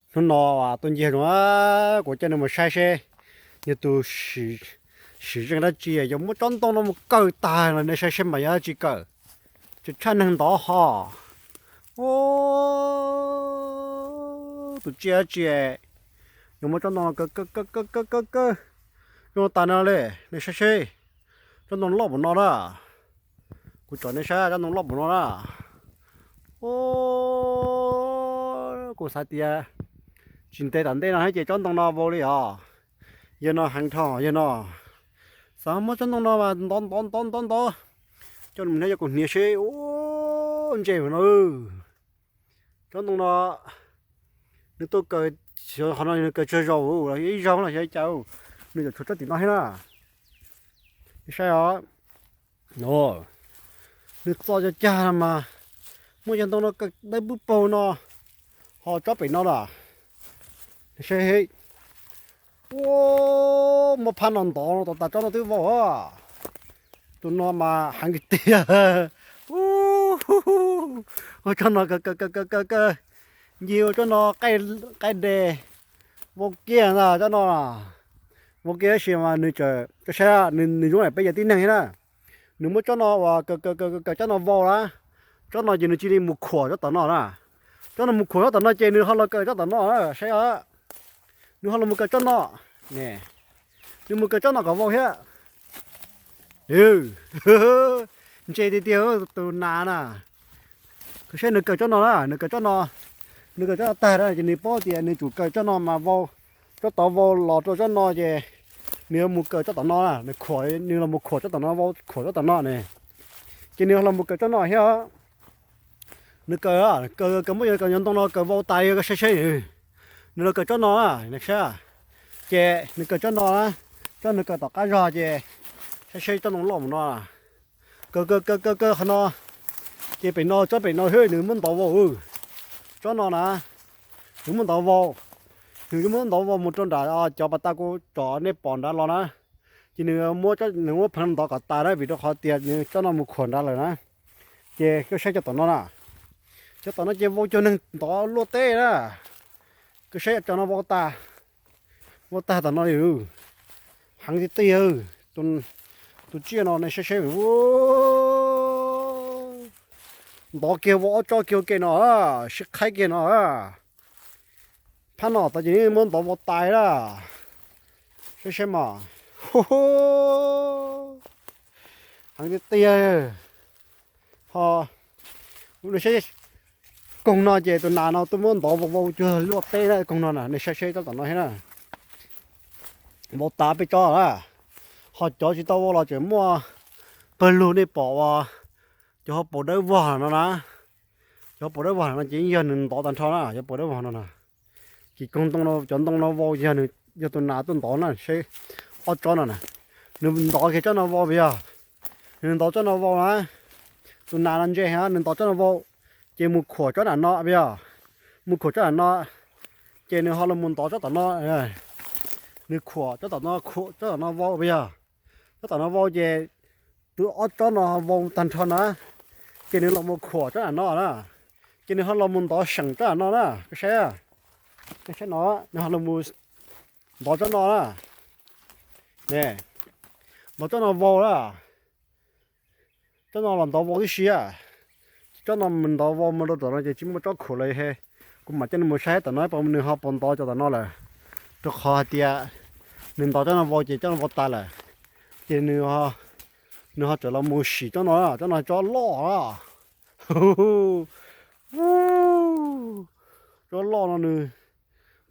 Hnub no tuaj nce zoo, kuv coj nej mus saib seb yog tus sim zeej dab tsi yuav muab tsob ntoo no mus kaw tag los nej saib seb mas yog dab tsi kaw. Tsis tshaj neeg ntov ho. Tus tsiaj dab tsi yuav muab tsob ntoo no kaw kaw kaw kaw kaw kaw zoo tas no li. Nej saib seb, tsob ntoo loj npaum no na. Kuv tsom nej saib tsob ntoo loj npaum no na. Kuv xav tias tsis ntev tom ntej no thiab ces tsob ntoo no vau li os. Yog no heev dhau, yog no. Xav muab tsob ntoo no mas ntov ntov ntov ntov ntov, coj mus hnia coj mus hnia seb ntse no. Tsob ntoo no nws tuaj kaw, qhov no nws kaw tsawg zaus, ib zaug los xyov cas nws tseem tshuav tsob tim no thiab na. Saib os, nws txo cag cag mas muaj cov ntoo no kaw dawb pub paug no, ho tsob pem no lawm. Saib, ua, muab phab no ntov no tom tas tsob no twb vau. Tus no mas heev tiag tiag. Ua tsob no kaw kaw kaw kaw kaw, ncig ua tsob no qaij de, vau kiag ntag tsob no. Vau kiag tab sis mas nws tseem, saib, nws zoo li peb cov tib neeg thiab na. Nws muab tsob no uas kaw kaw kaw kaw tsob no vau na, tsob no ces nws cia li mus khuam tsob tom no na. Tsob no mus khuam tsob tom no ces nws ho los kaw tsob tom no, saib os. Nws ho los mus kaw tsob no, nws mus kaw tsob no kom vau thiab. Ntse tiag tiag tus nas na. Saib nws kaw tsob no na, nws kaw tsob no, nws kaw tsob no tag na ces nws paub tias nws tsum kaw tsob no mas vau, tsob tod vau los rau tsob no ces nws yuav mus kaw tsob tom no na, nws khuam, nws los mus khuam tsob tom no vau, khuam tsob tom no ne, ces nws ho los mus kaw tsob no thiab. Nws kaw, kaw kaw muab cov ntoo no kaw vau tas li, koj saib saib, nws los kaw tsob no na, saib, ces nws kaw tsob no na, tsob nws kaw tom qab zog ces saib saib tsob ntoo loj mus no, kaw kaw kaw kaw kaw qhov no, ces pem no tsob pem no thiab nws muab ntov vau, tsob no na, nws muab ntov vau, nws muab ntov vau mus rau nram cov pas tas kuv tsom nej pom nrad los na, ces nws muab, nws muab pheev ntov kom tas na vim rau qhov tias nws tsob no mus khuam nrad lawm na. Ces koj saib cov tom no na, cov tom no ces vau cuag neeg ntov luaj teb na. Koj saib cov no vau tas, vau tag tom no li, heev tiag tiag. Tus tsiaj no nej saib saib, ntov kiag vau ob tsob kiag ua ke no, sib qhaib kiag no. Phab no tas ces nws muab ntov vau tas na. Saib saib mas, heev tiag tiag. Ho saib, koog no ces tus nas no twb muab ntov vau vau cuag luaj teb na, koog no na, nej saib saib tsob tom no thiab na. Vau tas peb tsob na. Ho cov tsis tau vau los tseem muaj pawg lug nej pom uas cov hauv paus dawb vog no na. Cov hauv paus dawb vog no ces yeej yog nws ntov tag nrho na, cov paus dawb vog no na. Ces koog ntoo no, cov ntoo no vau yog nws, yog tus nas tuaj ntov na, saib ob tsob no na. Nws ntov kiag tsob no vau puas yog? Nws ntov tsob no vau na. Tus nas no ntse heev, nws ntov tsob no vau, ces mus khuam tsob nram no puas yog? Mus khuam tsob nram no, ces nws ho los mus ntov tsob tom no. Nws khuam tsob tom no, khuam tsob tom no vau puas yog? Tsob tom no vau ces tus ob tsob no vau tag nrho na, ces nws los mus khuam tsob nram no na, ces nws ho los mus ntov seem tsob nram no na. Koj saib, koj saib no, nws ho los mus ntov tsob no na. Ne, ntov tsob no vau na. Tsob no los ntov vau tib si a. Tsob no mus ntov vau mus rau tom no ces tsis muaj tsob khuam lawm he. Kuv mam coj nws mus saib tom no nws ho puas ntov cov tom no lawm. Rau qhov hais tias nws ntov tsob no vau ces tsob no vau tas lawm. Ces nws, nws ho tseem los mus sim tsob no, tsob no tsob loj a. Tsob loj no nws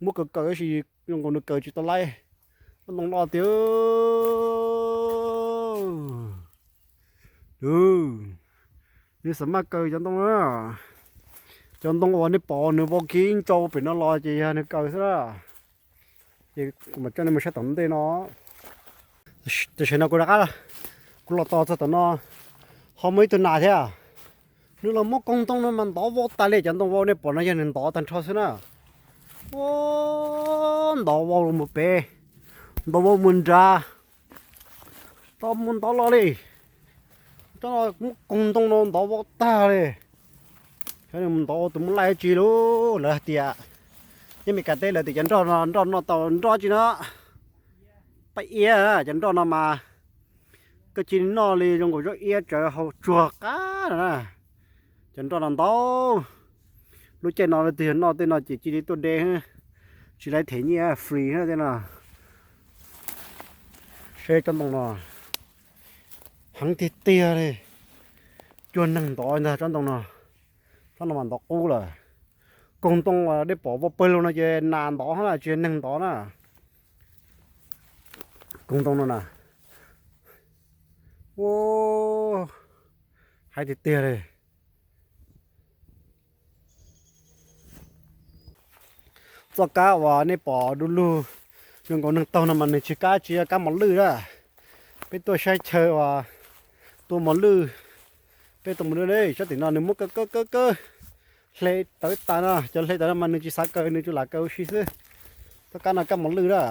muab kaw kaw tab sis zoo nkaus nws kaw tsis tau laib. Tsob ntoo loj tiag. Nws xam maj kaw cov ntoo na. Cov ntoo uas nej pom nws vau kiag ib ntsau pem no los ces yog nws kaw xwb na. Ces kuv mam coj nej mus saib tom ntej no. Tam sim no kuv rov qab, kuv los tos txog tom no, ho muaj ib tug nas thiab. Nws los muab koog ntoo no mas ntov vau tas li, cov ntoo vau nej pom no yog nws ntov tag nrho xwb na. Ua, ntov vau mus pem, ntov vau mus nrad, tau mus ntov los li. Tsob no muab koog ntoo no ntov vau tag li. Xyov nws mus ntov ua tus muaj laij dab tsi lauj, lawv hais tias Nyob Meskas teb lawv tias cov nroj no nroj noj tau nroj tsi no, paj iab, cov nroj no mas koj cia li noj li zoo nkaus zaub iab tsawv hau tsuag qab no na. Cov nroj no ntau, lub caij no leej twg yog noj tej no ces cia li tuaj de, tsis laib them nyiaj free tej no. Saib tsob ntoo no, heev tiag tiag li, cuag neeg ntov ntag tsob ntoo no. Tsob no mas ntov qub lawm. Koog ntoo dej pom vau pawg lug no ces nas ntov na tsis yog neeg ntov na. Koog ntoo no na, ua, heev tiag tiag li. Txoj kab uas nej pom du lug zoo nkaus neeg taug no mas nws tsis kab, tsis yog kab mos lwj na. Peb tuaj saib chaw uas tua mos lwj, peb tua mos lwj ne, sab tim no nws muab kaw kaw kaw kaw, hle tawv tas no, cov hle tawv no mas nws tsis xav kaw, nws tsuas lam kaw ua si xwb. Txoj kab no kab mos lwj na.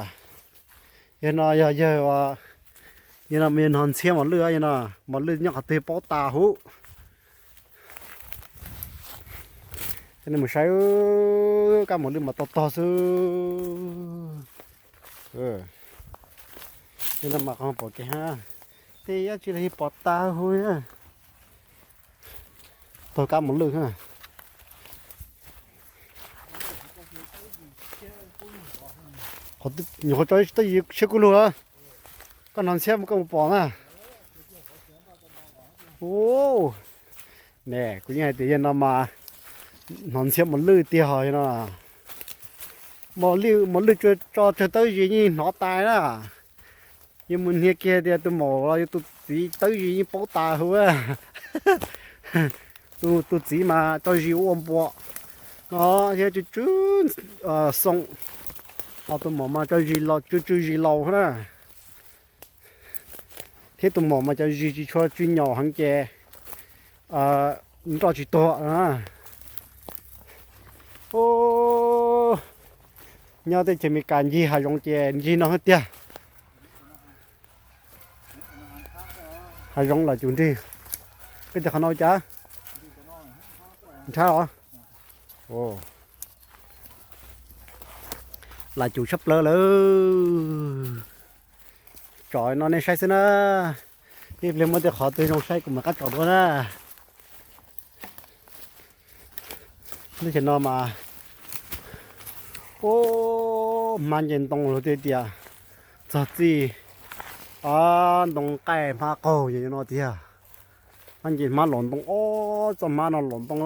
Yog no yog yawg, yog no yog hnov ntxhiab mos lwj, yog no mos lwj nyob qhov twg paub tas huv. Nej mus saib, kab mos lwj mas tog tog xwb. Yog no mas qhov pom kev hab, tej yab tsi los yeej pom tas huv. Tog kab mos lwj. Nyuam qhuav tso tsis tau yim siab kub lug, koj hnov ntxhiab mas koj mus pom na. Ne kuv yeej hais tias yog no mas hnov ntxhiab mos lwj tiag hos yog no. Mos lwj tso tsawg tawb zis yeej hnov tas na. Yeej mus hnia kiag tias tus maum los yog tus txiv tawb zis yeej paub tas huv. Tus txiv mas tso zis ua npua no thiab tsw tsw xoo, ho tus maum mas tso zis tsw tsw zis laus na. Thiab tus maum mas cov zis tsis tshua tsw nyaum heev ces nroj tsis tuag. Nyob teb chaws Amelikas ncig hav zoov ces ncig no hab tiag. Hav zoov lam cum nrig. Koj cov qhov no ua cas? Nrhab os. Lam cum tshaj plaws lawm. Tsom no nej saib xwb na. Ib pliag muaj tej qhov twg zoo saib kuv mam qab tsom dua na. Lub chaw no mas, ub, hmab nce ntoo luag twb tias txog txij ntoo qaij hmab qaug yog no tiag. Hmab nce hmab los ntoo, ob txoj hmab no los ntoo.